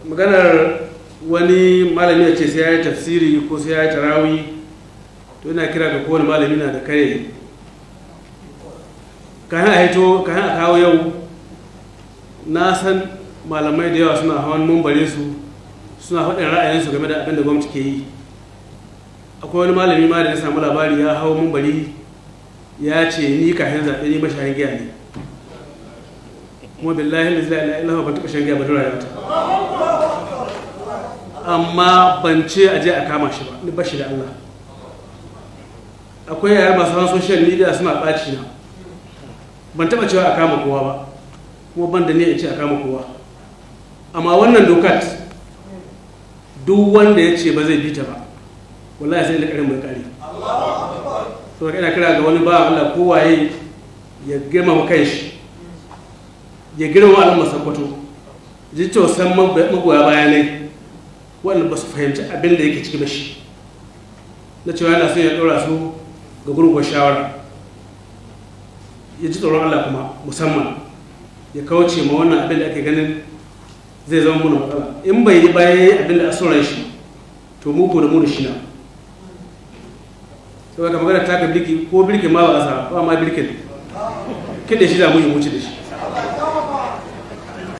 Maganar wani malami ya ce sai ya yi tafsiri ko sai ya yi tarawi, to ina kira ga kowane malami na da kare kayan a hito kayan a kawo yau. Na san malamai da yawa suna hawan mumbare su suna faɗin ra'ayinsu game da abin da gwamnati ke yi. Akwai wani malami ma da ya samu labari ya hau mumbari ya ce ni kafin zaɓe ni mashayin giya ne, kuma billahi la ilaha illallah ban taɓa shan giya ba duk rayuwata. Amma ban ce a je a kama shi ba, ni bashi da Allah. Akwai yara masu hawan social media suna ɓaci na. Ban taɓa cewa a kama kowa ba, kuma ban da ne in ce a kama kowa. Amma wannan dokar, duk wanda ya ce ba zai bi ta ba, wallahi sai da ƙarin mai ƙari. So ina kira ga wani ba Allah, kowaye, ya girmama kanshi, ya girmama al'ummar Sakkwato, ji tausan magoya bayanai waɗanda ba su fahimci abin da yake ciki ba. Shi na cewa yana son ya ɗora su ga gurguwar shawara, ya ji tsoron Allah, kuma musamman ya kauce ma wannan abin da ake ganin zai zama muna matsala. In bai yi bayan abin da a son shi, to mu ko da mu da shi na. Saboda magana taka birki ko birkin ma ba a sa ba, ma birkin kiɗe shi za mu yi muci da shi.